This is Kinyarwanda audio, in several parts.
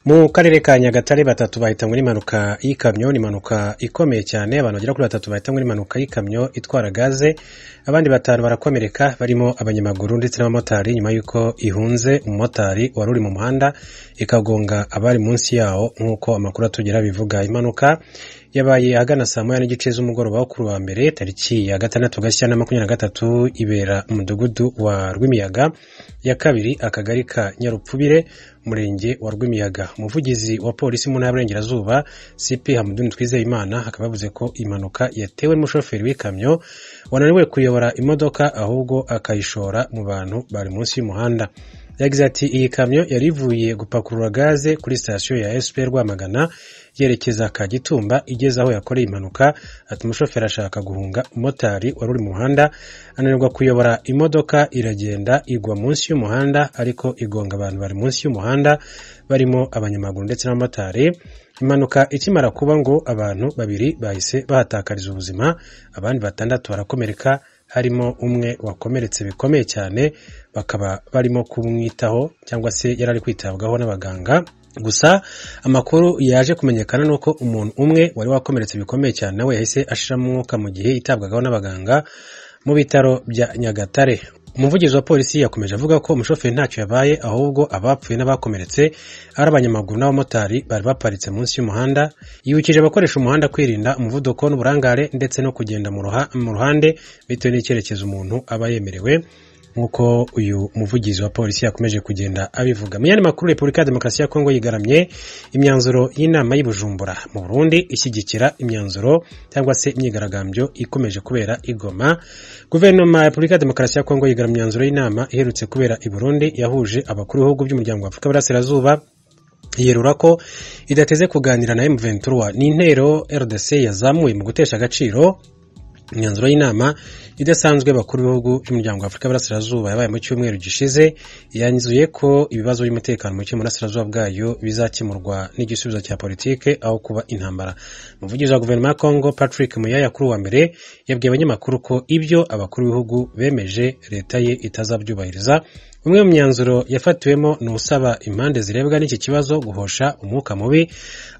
Mu karere ka Nyagatare batatu bahitanywe n'impanuka y'ikamyo. Ni impanuka ikomeye cyane, abantu bagera kuri batatu bahitanywe n'impanuka y'ikamyo itwara gaze, abandi 5 barakomereka barimo abanyamaguru ndetse n'abamotari, nyuma y'uko ihunze umumotari wari uri mu muhanda ikagonga abari munsi yawo, nk'uko amakuru atugera bivuga. Impanuka yabaye ahagana saa 1:30 z'umugoroba wo kuri wa mbere tariki ya 6 Gashyantare 2023, ibera mu mudugudu wa Rwimiyaga ya kabiri, akagari ka Nyarupfubire, umurenge wa Rwimiyaga. Umuvugizi wa polisi mu ntara y'Iburengerazuba CP Hamuduni Twizeyimana akaba yavuze ko impanuka yatewe n'umushoferi w'ikamyo wananiwe kuyobora imodoka, ahubwo akayishora mu bantu bari munsi y'umuhanda. Yagize ati iyi kamyo yari ivuye gupakurura gaze kuri sitasiyo ya SP Rwamagana yerekeza Kagitumba, igeze aho yakoreye impanuka. Ati umushoferi ashaka guhunga umumotari wari uri mu muhanda, ananirwa kuyobora imodoka, iragenda igwa munsi y'umuhanda, ariko igonga abantu bari munsi y'umuhanda barimo abanyamaguru ndetse n'abamotari. Impanuka ikimara kuba ngo abantu 2 bahise bahatakariza ubuzima, abandi 6 barakomereka, harimo umwe wakomeretse bikomeye cyane, bakaba barimo kumwitaho cyangwa se yari ari kwitabwaho n'abaganga. Gusa amakuru yaje kumenyekana nuko umuntu umwe wari wakomeretse bikomeye cyane nawe yahise ashiramo umwuka mu gihe yitabwagaho n'abaganga mu bitaro bya Nyagatare. Umuvugizi wa polisi yakomeje avuga ko umushoferi ntacyo yabaye, ahubwo abapfuye n'abakomeretse ari abanyamaguru n'abamotari bari baparitse munsi y'umuhanda. Yibukije abakoresha umuhanda kwirinda umuvuduko n'uburangare ndetse no kugenda mu ruhande bitewe n'icyerekezo umuntu aba yemerewe, nk'uko uyu muvugizi wa polisi yakomeje kugenda abivuga. Mu yandi makuru, Repubulika ya Demokarasi ya Kongo yigaramye imyanzuro y'inama y'i Bujumbura mu Burundi ishyigikira imyanzuro cyangwa se imyigaragambyo ikomeje kubera i Goma. Guverinoma ya Repubulika ya Demokarasi ya Kongo yigaramye imyanzuro y'inama iherutse kubera i Burundi yahuje abakuru b'ibihugu by'umuryango wa Afurika y'Iburasirazuba, yerura ko idateze kuganira na M23. Ni intero RDC yazamuye mu gutesha agaciro imyanzuro y'inama idasanzwe abakuru b'ibihugu by'umuryango wa Afurika y'Iburasirazuba yabaye mu cyumweru gishize, yanzuye ko ibibazo by'umutekano muke mu burasirazuba bwayo bizakemurwa n'igisubizo cya politike aho kuba intambara. Umuvugizi wa guverinoma ya Kongo Patrick Muyaya kuri uwa mbere yabwiye abanyamakuru ko ibyo abakuru b'ibihugu bemeje leta ye itazabyubahiriza. Umwe mu myanzuro yafatiwemo ni usaba impande zirebwa n'iki kibazo guhosha umwuka mubi,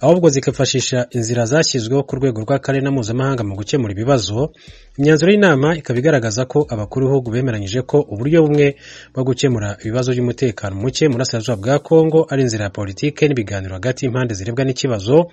ahubwo zikifashisha inzira zashyizweho ku rwego rw'akarere na mpuzamahanga mu gukemura ibibazo. Imyanzuro y'inama ikaba igaragaza ko abakuru b'ibihugu bemeranyije ko uburyo bumwe bwo gukemura ibibazo by'umutekano muke mu burasirazuba bwa Kongo ari inzira ya politike n'ibiganiro hagati y'impande zirebwa n'ikibazo.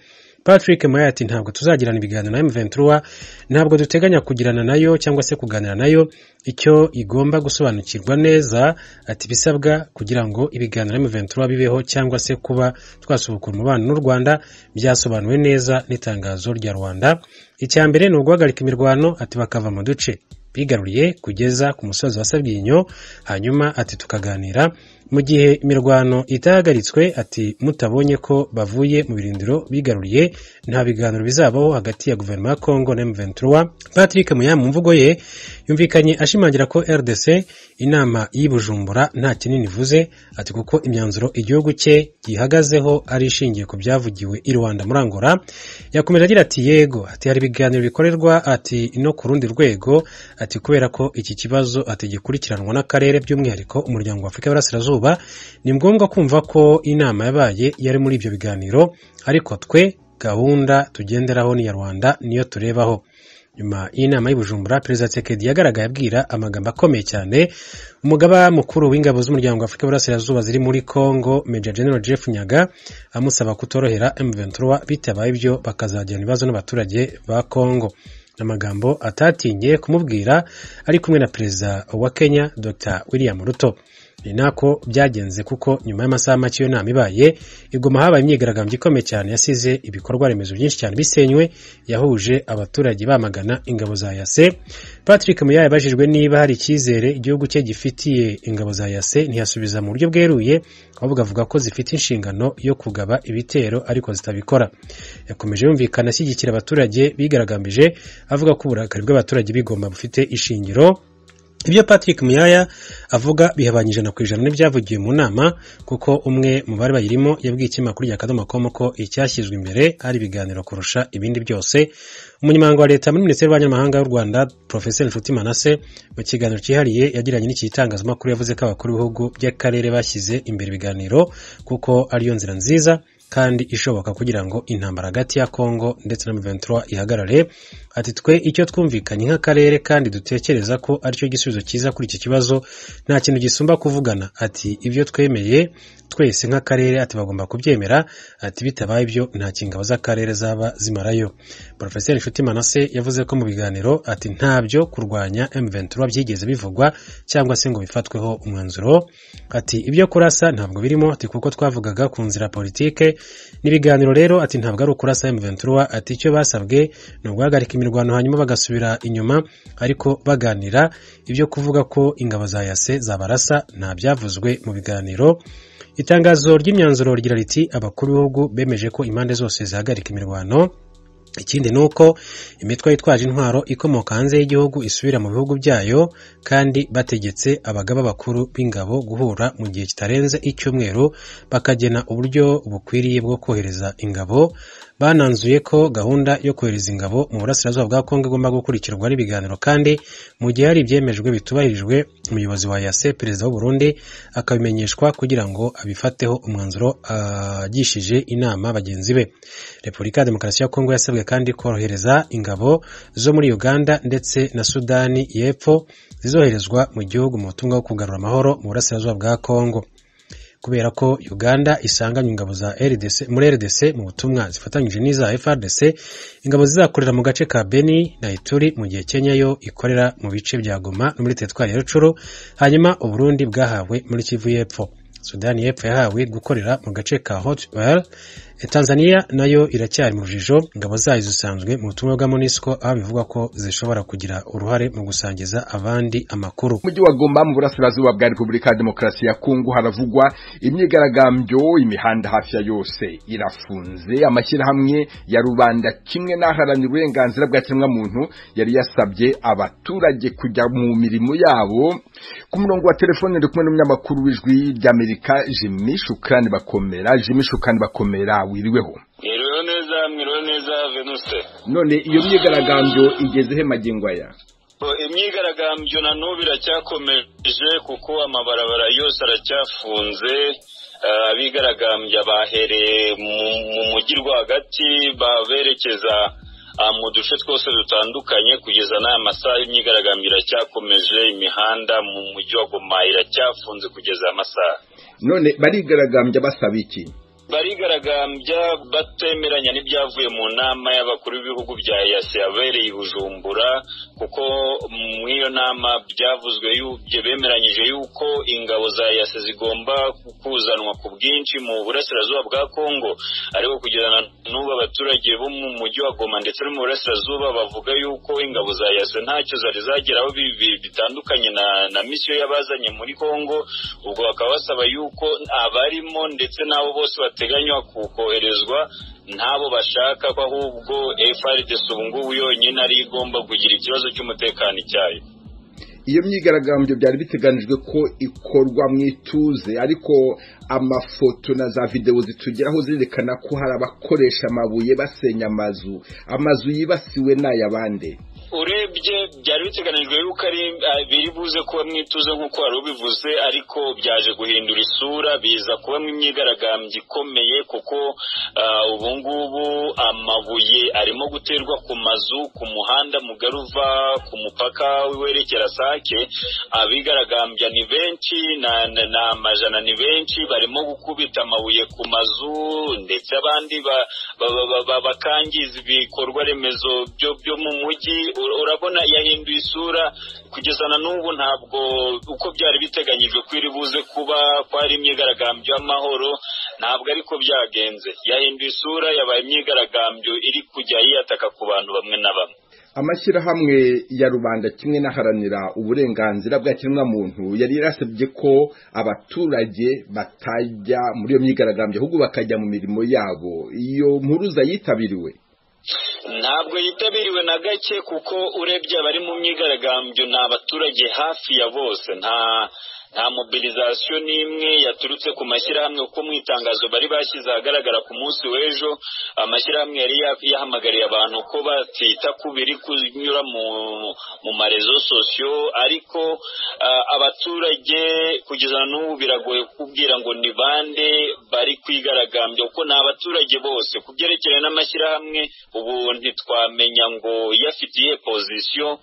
Patrick Muyaya ati ntabwo tuzagirana ibiganiro na M23, ntabwo duteganya kugirana nayo cyangwa se kuganira nayo. Icyo igomba gusobanukirwa neza, ati bisabwa kugira ngo ibiganiro na M23 bibeho cyangwa se kuba twasubukura umubano n'u Rwanda byasobanuwe neza n'itangazo rya Rwanda. Icya mbere ni uguhagarika imirwano, ati bakava mu duce bigaruriye kugeza ku musozi wa Sabyinyo, hanyuma ati tukaganira. Mu gihe imirwano itahagaritswe, ati mutabonye ko bavuye mu birindiro bigaruriye, nta biganiro bizabaho hagati ya guverinoma ya Kongo na M23. Patrick Muyaya mu mvugo ye yumvikanye ashimangira ko RDC inama y'i Bujumbura nta kinini ivuze, ati kuko imyanzuro igihugu cye gihagazeho ari ishingiye ku byavugiwe i Rwanda muri Angola. Yakomeje agira ati yego, ati hari ibiganiro bikorerwa ati no ku rundi rwego, ati kubera ko iki kibazo ati gikurikiranwa n'akarere by'umwihariko umuryango wa Afurika y'Iburasirazuba, ni ngombwa kumva ko inama yabaye yari muri ibyo biganiro, ariko twe gahunda tugenderaho ni ya Rwanda niyo turebaho. Nyuma y'inama y'i Bujumbura, Perezida Tshisekedi yagaragaye abwira amagambo akomeye cyane umugaba mukuru w'ingabo z'umuryango wa Afurika y'Iburasirazuba ziri muri Kongo, Major General Jeff Nyaga, amusaba kutorohera M23, bitabaye ibyo bakazagirana ibibazo n'abaturage ba Kongo. Amagambo atatinye kumubwira ari kumwe na Perezida wa Kenya Dr William Ruto. Ni nako byagenze, kuko nyuma y'amasaha make iyo nama ibaye igoma habaye imyigaragambyo ikomeye cyane yasize ibikorwa remezo byinshi cyane bisenywe, yahuje abaturage bamagana ingabo za EAC. Patrick Muyaya yabajijwe niba hari icyizere igihugu cye gifitiye ingabo za EAC, ntiyasubiza mu buryo bweruye, ahubwo avuga ko zifite inshingano yo kugaba ibitero ariko zitabikora. Yakomeje yumvikana ashyigikira abaturage bigaragambije, avuga ko uburakari bw'abaturage bigomba bufite ishingiro. Ibyo Patrick Muyaya avuga bihabanye 100% n'ibyavugiwe mu nama, kuko umwe mu bari bayirimo yabwiye ikinyamakuru rya Akadomo.com ko icyashyizwe imbere ari ibiganiro kurusha ibindi byose. Umunyamabanga wa Leta muri Minisiteri y'Ububanyi y'u Rwanda Professor Nshuti Manasseh mu kiganiro cyihariye yagiranye n'iki gitangazamakuru yavuze ko abakuru b'ibihugu by'akarere bashyize imbere ibiganiro kuko ariyo nzira nziza kandi ishoboka kugira ngo intambara hagati ya Kongo ndetse na M23 ihagarare. Ati twe icyo twumvikanye nk'akarere kandi dutekereza ko aricyo gisubizo cyiza kuri iki kibazo, nta kintu gisumba kuvugana. Ati ibyo twemeye twese nk'akarere, ati bagomba kubyemera, ati bitabaye ibyo nta kingabo z'akarere zaba zimarayo. Professor Nshuti Manase yavuze ko mu biganiro ati ntabyo kurwanya M23 byigeze bivugwa cyangwa se ngo bifatweho umwanzuro. Ati ibyo kurasa ntabwo birimo, ati kuko twavugaga ku nzira politike n'ibiganiro rero, ati ntabwo ari ukurasa M23, ati icyo basabwe ni uguhagarika imirwano hanyuma bagasubira inyuma ariko baganira. Ibyo kuvuga ko ingabo za EAC zabarasa nta byavuzwe mu biganiro. Itangazo ry'imyanzuro rigira riti abakuru b'ibihugu bemeje ko impande zose zihagarika imirwano. Ikindi nuko imitwe yitwaje intwaro ikomoka hanze y'igihugu isubira mu bihugu byayo, kandi bategetse abagaba bakuru b'ingabo guhura mu gihe kitarenze icyumweru bakagena uburyo bukwiriye bwo kohereza ingabo. Bananzuye ko gahunda yo kohereza ingabo mu burasirazuba bwa Kongo igomba gukurikirwa n'ibiganiro, kandi mu gihe hari ibyemejwe bitubahirijwe umuyobozi wa EAC perezida w'u Burundi akabimenyeshwa kugira ngo abifateho umwanzuro agishije inama bagenzi be. Repubulika ya Demokarasi ya Kongo yasabwe kandi korohereza ingabo zo muri Uganda ndetse na Sudani y'Epfo zizoherezwa mu gihugu mu butumwa bwo kugarura amahoro mu burasirazuba bwa Kongo. Kubera ko Uganda isanganywe ingabo za RDC muri RDC mu butumwa zifatanyije n'iza FARDC, ingabo zizakorera mu gace ka Beni na Ituri, mu gihe Kenya yo ikorera mu bice bya Goma no muri teritwari ya Rucuru, hanyuma Uburundi bwahawe muri Kivu y'Epfo. Sudani y'Epfo yahawe gukorera mu gace ka Hot Well. Tanzania nayo iracyari mu rujijo, ingabo zayo zisanzwe mu butumwa bwa MONUSCO, aho bivugwa ko zishobora kugira uruhare mu gusangiza abandi amakuru. Mujyi wa Goma mu burasirazuba bwa Repubulika ya Demokarasi ya Kongo haravugwa imyigaragambyo, imihanda hafi ya yose irafunze. Amashyirahamwe ya rubanda kimwe n'aharanira uburenganzira bwa kiremwamuntu yari yasabye abaturage kujya mu mirimo yabo. Ku murongo wa telefone ndi kumwe n'umunyamakuru w'Ijwi ry'Amerika Jimmy Shukrani Bakomera. Jimmy Shukrani Bakomera, wiriweho? Mwiriweho neza, mwiriweho neza Venuste. None iyo myigaragambyo igeze he magingo aya? Imyigaragambyo na n'ubu iracyakomeje kuko amabarabara yose aracyafunze. Abigaragambya bahereye mu mujyi rwagati baberekeza mu duce twose dutandukanye kugeza n'aya masaha. Imyigaragambyo iracyakomeje, imihanda mu mujyi wa Goma iracyafunze kugeza aya masaha. None barigaragambya basaba iki? Barigaragambya batemeranya n'ibyavuye mu nama y'abakuru b'ibihugu bya EAC yabereye i Bujumbura, kuko mu iyo nama byavuzwe bemeranyije yuko ingabo za EAC zigomba kuzanwa ku bwinshi mu burasirazuba bwa Kongo, ariko kugeza n'ubu abaturage bo mu mujyi wa Goma ndetse no mu burasirazuba bavuga yuko ingabo za EAC ntacyo zari zageraho bitandukanye na misiyo yabazanye muri Kongo. Ubwo bakaba basaba yuko abarimo ndetse n'abo bose bateganywa koherezwa ntabo bashaka, ko ahubwo FARDC ubu ngubu yonyine ari igomba kugira ikibazo cy'umutekano icyayo. Iyo myigaragambyo byari biteganijwe ko ikorwa mu ituze, ariko amafoto na za videwo zitugeraho zerekana ko hari abakoresha amabuye basenya amazu. Amazu yibasiwe n'ay'abandi. Urebye byari biteganijwe yuko ari biri buze kuba mu ituze nk'uko wari ubivuze, ariko byaje guhindura isura biza kubamo imyigaragambyo ikomeye, kuko ubu ngubu amabuye arimo guterwa ku mazu ku muhanda mugari uva ku mupaka werekera Sake. Abigaragambya ni benshi, na amajana ni benshi, barimo gukubita amabuye ku mazu ndetse abandi bakangiza ibikorwa remezo byo mu mujyi. Urabona yahinduye isura kugeza na n'ubu ntabwo uko byari biteganyijwe ko iri buze kuba ko ari imyigaragambyo y'amahoro, ntabwo ariko byagenze. Yahinduye isura, yabaye imyigaragambyo iri kujya yiyataka ku bantu bamwe na bamwe. Amashyirahamwe ya rubanda kimwe n'aharanira uburenganzira bwa kiremwamuntu yari yarasabye ko abaturage batajya muri iyo myigaragambyo ahubwo bakajya mu mirimo yabo. Iyo mpuruza yitabiriwe? Ntabwo yitabiriwe na gake, kuko urebye abari mu myigaragambyo ni abaturage hafi ya bose, Nta mobilisation n'imwe yaturutse ku mashyirahamwe, kuko mu itangazo bari bashyize ahagaragara ku munsi w'ejo, amashyirahamwe yari yahamagariye abantu ko batita ku biri kunyura mu marezo sosiyo, ariko abaturage kugeza n'ubu biragoye kukubwira ngo ni bande bari kwigaragambya, kuko ni abaturage bose. Ku byerekeranye n'amashyirahamwe ubu ntitwamenya ngo yafitiye pozisiyo,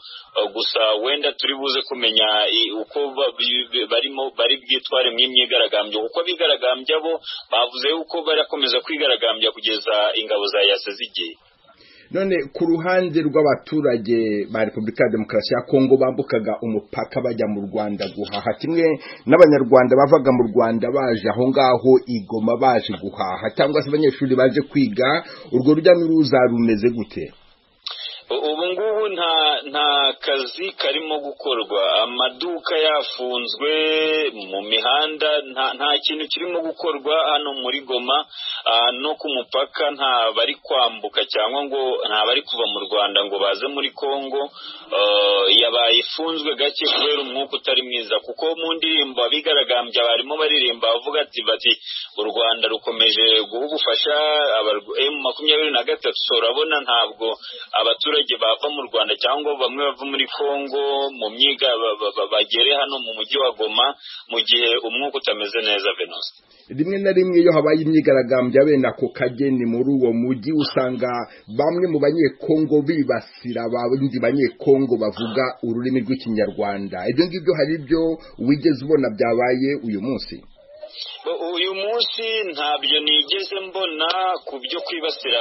gusa wenda turi buze kumenya uko barimo bari bwitware mu imyigaragambyo, kuko abigaragambya bo bavuze yuko barakomeza kwigaragambya kugeza ingabo za yase zigiye. None ku ruhande rw'abaturage ba Repubulika ya Demokarasi ya Kongo bambukaga umupaka bajya mu Rwanda guhaha, kimwe n'abanyarwanda bavaga mu Rwanda baje aho ngaho i Goma baje guhaha, cyangwa se abanyeshuri baje kwiga, urwo rujya n'uruza rumeze gute? Ubu ngubu nta kazi karimo gukorwa, amaduka yafunzwe, mu mihanda nta kintu kirimo gukorwa hano muri Goma, no ku mupaka nta bari kwambuka cyangwa ngo nta bari kuva mu Rwanda ngo baze muri Kongo. Yabaye ifunzwe gake kubera umwuka utari mwiza, kuko mu ndirimbo abigaragambya barimo baririmba bavuga ati bati u Rwanda rukomeje guha ubufasha M23. Urabona ntabwo abaturage bava mu Rwanda cyangwa bamwe bava muri Kongo mu myiga bagere hano mu mujyi wa Goma mu gihe umwuka utameze neza. Venuste, rimwe na rimwe iyo habaye imyigaragambyo bene ako kageni muri uwo mujyi, usanga bamwe mu banyekongo bibasira abandi banyekongo bavuga ururimi rw'ikinyarwanda. Ibyo ngibyo hari ibyo wigeze ubona byabaye uyu munsi? Uyu munsi ntabyo nigeze mbona ku byo kwibasira.